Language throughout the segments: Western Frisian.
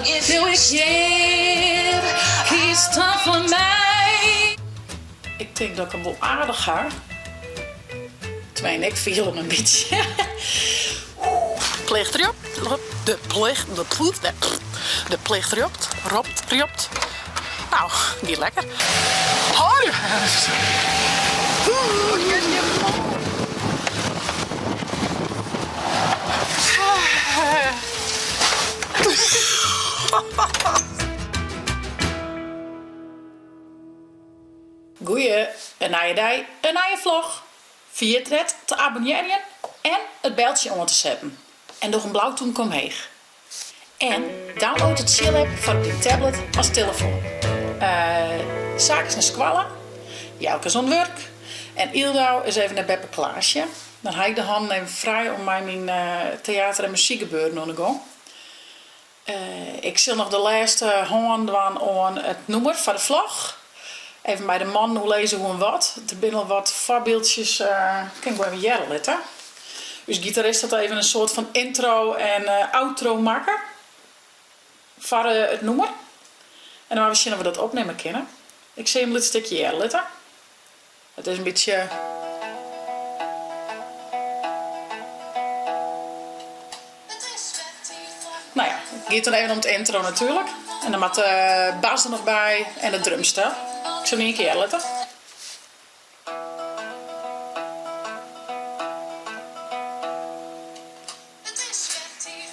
Bliuw ik hjir, kies dan foar my. Ik tink dat ik him wol aardich ha. Twain, ik fiel him in bytsje. Plicht rjopt, de plicht, de plicht, de plicht rjopt, ropt, rjopt. Nou, gie lekker. Hoi! Goeie, in nije dei, in nije vlog. Ferjit net te abonnearjen en it beltsje oan te setten. En doch in blau tûmke omheech. En download de Tsjil-app foar op dyn tablet as telefoan. Saak is nei skoalle, Jelke is oan it wurk en Yldau is even nei beppe Klaasje. Dan ha ik de hannen even frij om mei myn teater en muzykgebeuren oan de gong. Ik sil noch de lêste hân dwaan oan it nûmer foar de vlog. Even mei de mannen oerlizze hoe en wat. Der binne al wat foarbyldsjes, kin ik wol even hearre litte. Us gitarist hat even in soart fan intro en outro makke foar it nûmer. En dan moatte we sjen oft we dat opnimme kinne. Ik sil jim in lyts stikje hearre litte. It is in bytsje. No ja, it giet dan even om it intro natuerlik. En dan moat de bas der noch by en de drumstel. Ik sil him ien kear hearre litte.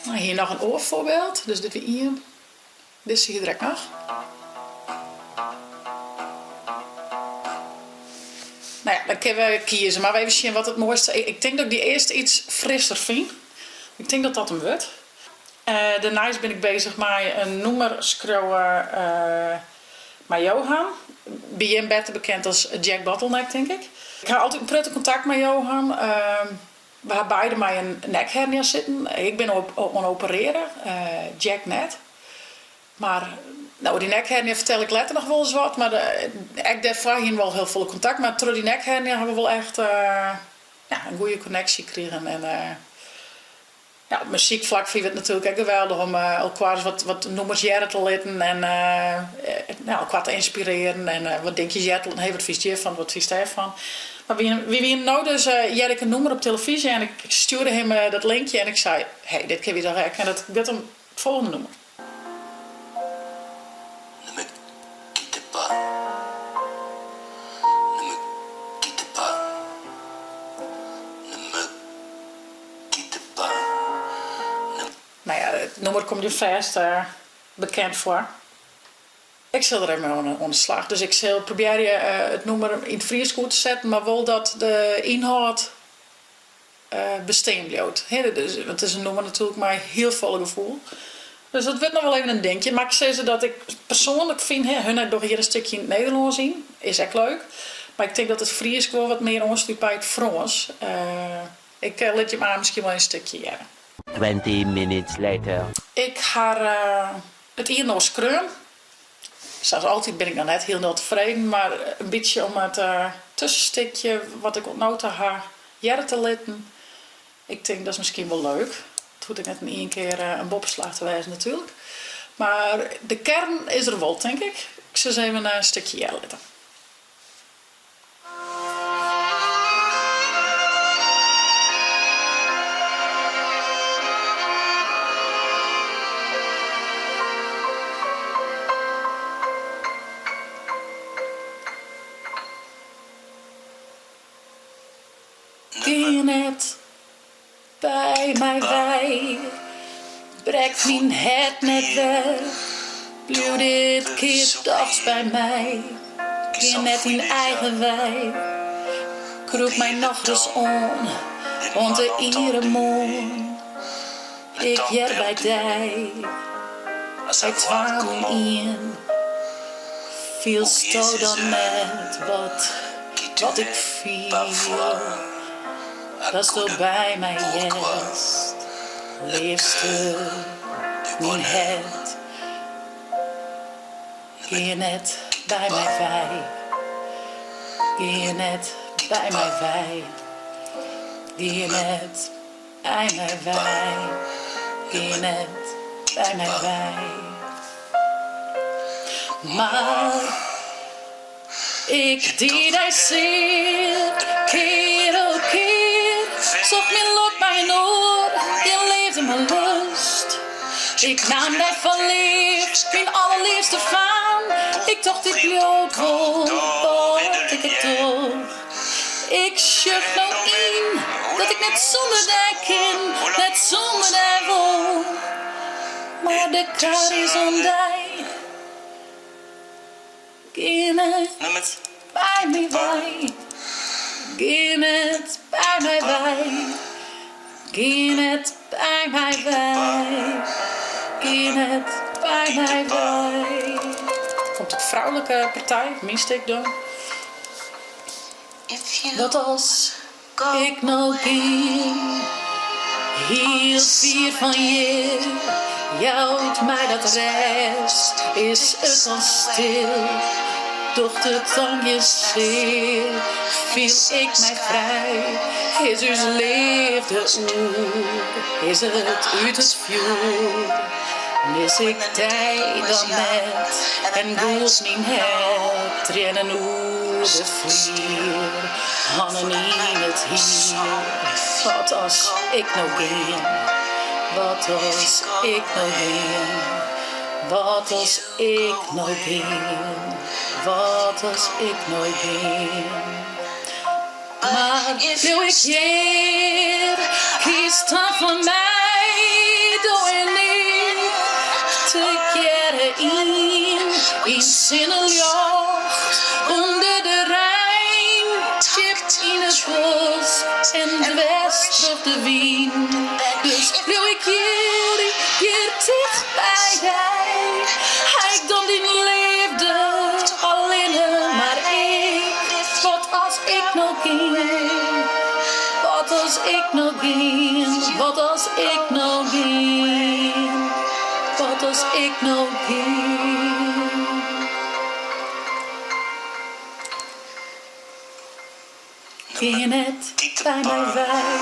No, hjir noch in oar foarbyld. Dus dit wie ien. Dizze hier der ek noch. No ja, dan kinne we kieze. Mar we even sjen wat it moaiste. Ik tink dat ik dy earste iets frisser fyn. Ik tink dat dat 'm wurdt. Dêrneist bin ik bezich mei in nûmer skriuwe mei Johan. By jim better bekend as Jack Bottleneck, tink ik. Ik ha altyd in protte kontakt mei Johan. We ha beide mei in nekhernia sitten. Ik bin oan operearre, Jack net. Mar no, dy nekhernia fertel ik letter noch wolris wat. Mar ek dêrfoar hiene we al hiel folle kontakt. Mar troch dy nekhernia ha we wol echt ja, in goede konneksje krigen. En ja, op muzykflak fine we it natuerlik ek geweldich om elkoar ris wat nûmers hearre te litten en no, elkoar te ynspirearjen en wat dinkjes hearre te litten. Hé, wat fynst hjirfan, wat fynst dêrfan? Mar wy wienen no dus, hearde ik in nûmer op telefyzje en ik stjoerde him dat linkje en ik sei, hé, dit kinne wy toch ek? En dat giet om it folgjende nûmer. Ne me quitte pas, ne me quitte pas, ne me quitte pas, ne. No ja, it nûmer komt je fêst bekend foar. Ik sil der even mei oan de slach. Dus ik sil probearje it nûmer yn it Frysk oer te setten, mar wol dat de ynhâld bestean bliuwt. Dus, want it is in nûmer natuerlik mei hiel folle gefoel. Dus dat wurdt noch wol even in dinkje. Mar ik sizze dat ik persoanlik fyn, hun dogge hjir in stikje yn it Nederlânsk yn, is ek leuk. Mar ik tink dat it Frysk wol wat mear oanslút by it Frânsk. Ik lit jim aanst miskien wol in stikje hearre. 20 minutes later. Ik ha it ien en oar skreaun. Sa as altyd bin ik noch net hielendal tefreden, mar in bytsje om it tussenstikje wat ik oant no ta ha hearre te litten. Ik tink dat is miskien wol leuk. It hoecht ek net in ien kear in boppeslach te wêzen natuerlik. Mar de kern is der wol tink ik. Ik sil ris even in stikje hearre litte. Gean net by my wei, brek myn hert net wer, bliuw dit kear dochs by my. Gean net dyn eigen wei, krûp my nochris oan, oant de iere moarn. Ik hear by dy, by twaen oan ien, fielsto dan net wat wat ik fiel? Datsto by my hearst, leafste, myn hert. Gean net by my wei, gean net by my wei, gean net by my wei, gean net by my wei. Mar ik die dy sear, kear op kear. Socht myn lok by in oar, dyn leafde mar lust. Ik naam dy foar leaf, myn allerleafste faam. Ik tocht dit bliuwt wol, wat ik ek doch. Ik sjoch no yn dat ik net sûnder dy kin, net sûnder dy wol. Mar de kar is oan dy. Gean net by my wei. Gean net by my wei. Gean net by my wei. Gean net by my wei. Komt it froulike partij, myn stik dan. Wat as ik no gean, hiel fier fan hjir, jout my dat rêst, is it dan stil, docht it dan gjin sear, fiel ik my frij, is ús leafde oer, is it út it fjoer, mis ik dy dan net en gûlt myn hert triennen oer de flier, hannen yn it hier. Wat as ik no gean, wat as ik no gean, wat as ik no gean, wat as ik no gean. Mar bliuw ik hjir, kiest dan foar my, do en ik, tegearre yn yn sinneljocht, ûnder de rein, djip yn it bosk en dwers troch de wyn. Dus bliuw ik hjir, hjir ticht by dy, ha ik dan dyn leafde allinne mar ik. Wat as ik no gean, wat as ik no gean, wat as ik no gean, wat as ik no gean. Gean net by my wei,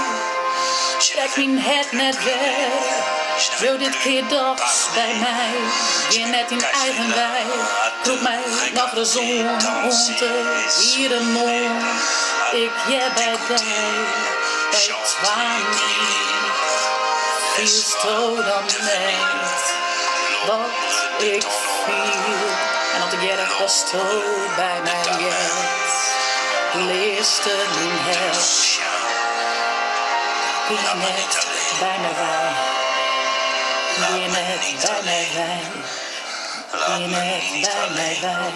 brek myn hert net wer. Bliuw dit kear dochs by my, gean net dyn eigen wei. Krûp my nochris oan, oant de iere moarn. Ik hear by dy, by twaen yn. Fielsto dan net wat ik fiel? En as ik hear datsto by my heart, learste myn hert. Gean net by my wei, gean net by my wei, gean net by my wei,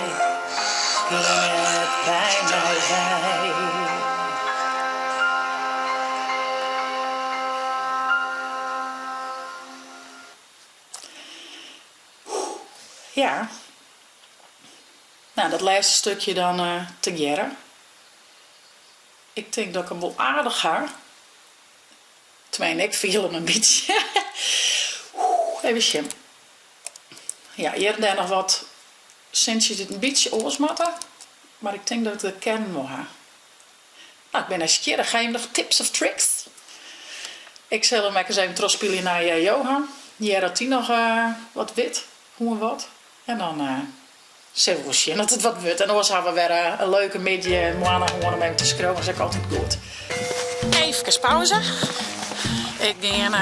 gean net by my wei. Ja. Nou, dat lêste stukje dan tegearre. Ik tink dat ik him wol aardich ha. Tenminste, ik fiel him in bytsje. Even sjen. Ja, hjir en dêr noch wat sintsjes dy't in bytsje oars moatte. Mar ik tink dat ik de kern wol ha. No, ik bin nijsgjirrich. Ha jim noch tips of tricks? Ik sil him ek ris even trochspylje nei Johan. Hear oft dy noch wat wit, hoe en wat. En dan sille we wol sjen oft it wat wurdt. En oars ha we wer in leuke middei en moarn oan om even te skriuwen. Dat is ek altyd goed. Eefkes pauze. Ik gean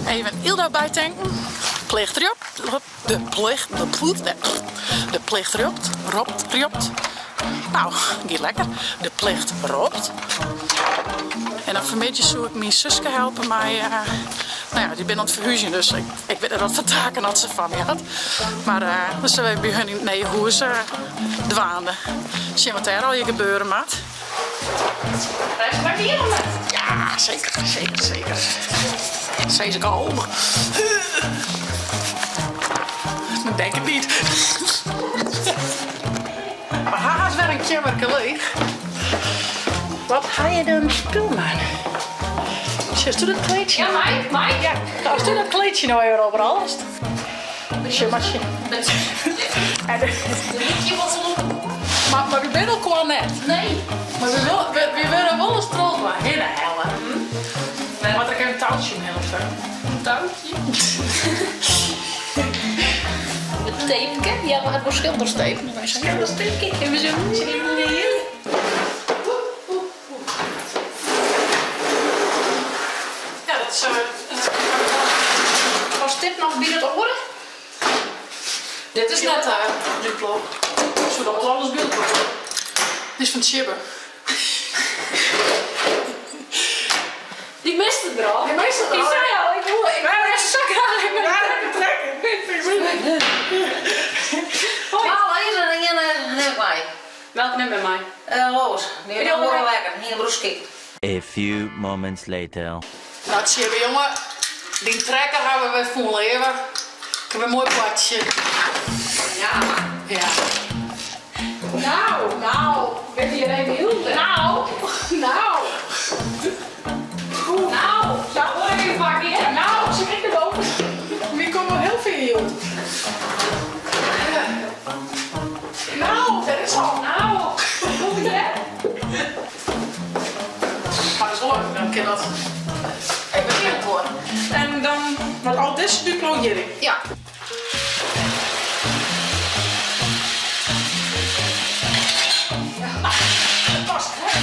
even Yldo bytanken. Plicht rjopt, de plicht, de plicht, de plicht rjopt, ropt, rjopt. Nou, giet lekker. De plicht ropt. En dan fanmiddei soe ik myn suske helpe mei, no ja, dy binne oan it ferhúzjen, dus ik Ik wit net wat foar taken oft se foar my hat. Mar dan sille we even by hun yn it nije hûs dwaande. Sjen wat dêr allegear gebeure moat. Krijst my bier of net? Ja, seker, seker, seker. Sis ik al. Ik denk it niet. Mar ha hast wer in keammerke leech. Wat ha je dan spul, man? Sjochst do dat kleedsje? Ja, mei, mei. Ja, ast do dat kleedsje no even overal. Sjoch mar sjen. En de lykje wol Mar wy binne elkoar net. Nee. Mar we, wil, we, we wurde wol ris troch hinne helle. Moat ik even in toutsje omhinne of sa? Een touwtje? De thee. Skilderstapeke. Ja, we ha skilderstape. Skilderstape. Even zo. Even hier. Ja, dat is. Was dit noch by dat oare? Dit is net Duplo. Ik soe dat wol alles byld pakke. Dit is fan Tsjibbe. Dy mist it der al. Dy mist it der al. Ik sei al, ik woe, ik woe echt sa graach even Waar heb ik trekken? Hoi. Twa lizze en ien nim ik mei. Welke nim je mei? Roos, dy is wol lekker. Hie in broeskik. A few moments later. Nou Tsjibbe jonge, dyn trekker hawwe we wer fûn leave. Ik ha wer in moai poartsje. Ja. Ja. Nou, nou, bin hjir even hiel. Nou, nou. Nou, sa hoor ik even pakken, hè? Nou, ze ik erboven. We komen heel veel joh. Nou, dat is al. Nou, goed hè? Maar dat is wel leuk, dan kan dat even in worden. En dan, want al deze Duplo hierin. Ja. Nou, dat past hè.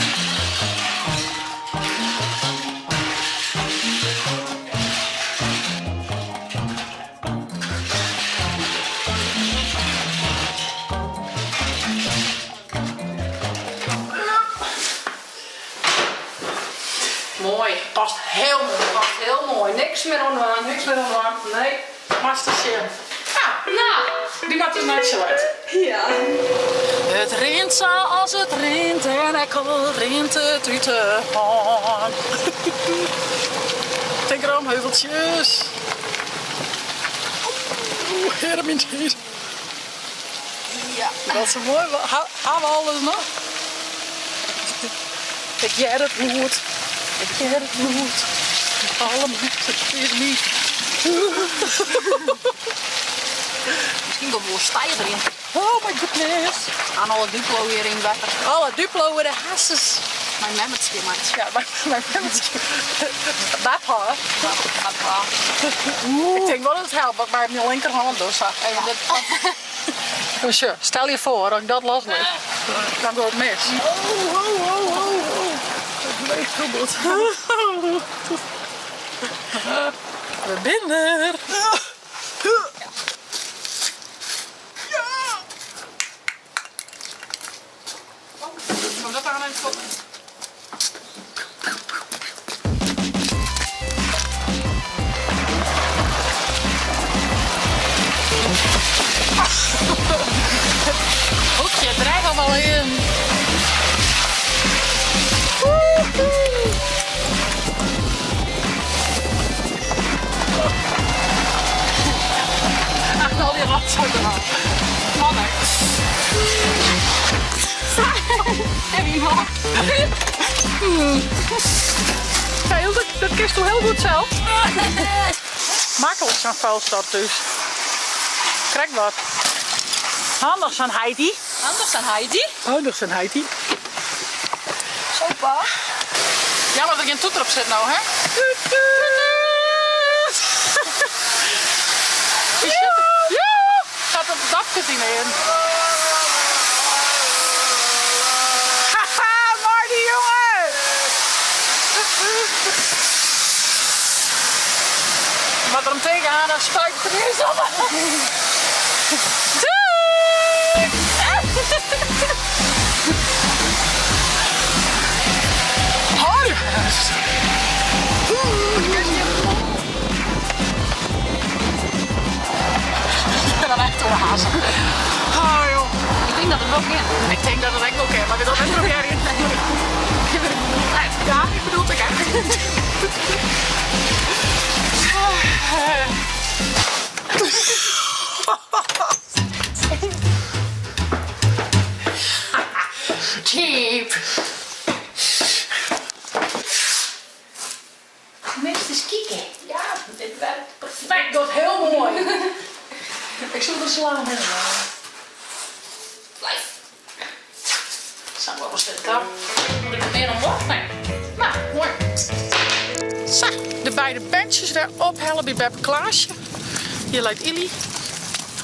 Mooi. Past heel mooi. Past heel mooi. Niks meer oan. Niks meer oan. Nee. Master Jim. Nou, Nou. die maakt het net zo uit. Ja. Het rint zoals het rint en ekkel rint het uit de haan. Denk erom, heuveltjes. Oeh, Hermintjes. Ja. Dat is mooi. Ha we alles nog? Ik jij het moet. Ik jij het moet. Allemaal, het is niet. Misschien komt wel stijger in. Oh my goodness. Aan alle Duplo hier in water. Alle Duplo in de hasses. Mijn mem het schimmer. Ja, mijn Bapa. Papa. Ik denk wel dat het helpt, maar mijn linkerhand dus. Even dit. Oh, sure. Stel je voor dat ik dat losliet. Dan gaat het mis. Oh, oh, oh, oh, oh. Het leeft heel goed. We zijn er. Ja. Kom dat aan en stop. Hoekje, dreig allemaal in. Woehoe. Ach, al die rotzooi eraf. Mannen. Heb je nog? Ja, heel, dat, dat kist toch heel goed zelf? Makkelijk zo'n vuilstort dus. Krijg wat. Handig zo'n Heidi. Anders dan Heidi. Handig zo'n Heidi. Zo pa. Ja, maar er geen toeter op zit nou, hè? Toet, toet. Die zit er- Ja! Gaat op het dakje zien in. Haha, Marty, jongen! Wat er hem tegenaan, dan spuit het er eerst op. Doei! Hoi! Ik ben dan echt door de hazen. Oh, joh. Ik denk dat het wel kan. Ik denk dat het echt wel kan, maar we dat net proberen. Ja, ik bedoel het ook echt. Cheap. Minstens kieken. Ja, dit werkt perfect. Perfect, dat is heel mooi. Ik zoek er slaan helemaal. Blijf. Zo, wat was dit dan? Moet ik er meer om Nee. Nou, mooi. Zo, de beide bandjes weer ophellen bij Beb Klaasje. Hier lijkt Illy.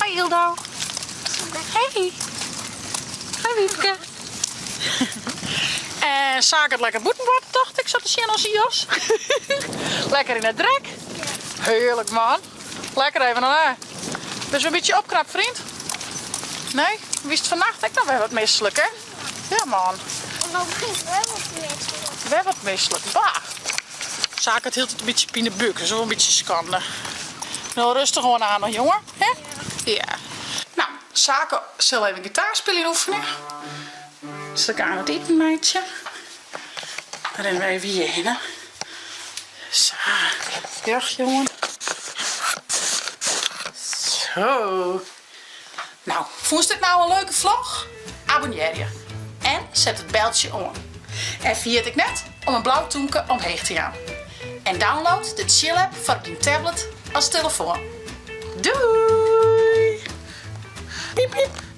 Hi Ildo. Hey. Hi Wiepke. En Saak hat lekker bûten west, tocht ik, sa te sjen oan syn jas. lekker yn it drek. Hearlik man. Lekker even aan. Bist wer in bytsje opknapt, freon? Nee? Wiest fannacht ek noch wer wat mislik, hè? Ja man. No bin ik wer wat mislik. Wer wat mislik. Bah. Saak hat hieltyd in bytsje pinebúk, dat is wol in bytsje skande. No rêstich oan aan noch, jonge. Hè? Ja. No, Sake sil even gitaarspyljen oefenje. Sil ik oan it iten meitsje. Dan rinne we even hjirhinne. Sa, joch jongen. Zo. No, fûnst dit no in leuke vlog? Abonnearje je en set it beltsje oan. En ferjit ek net om in blau tûmke omheech te jaan. En download de Tsjil app foar op dyn tablet as telefoan. Doei! Piep piep!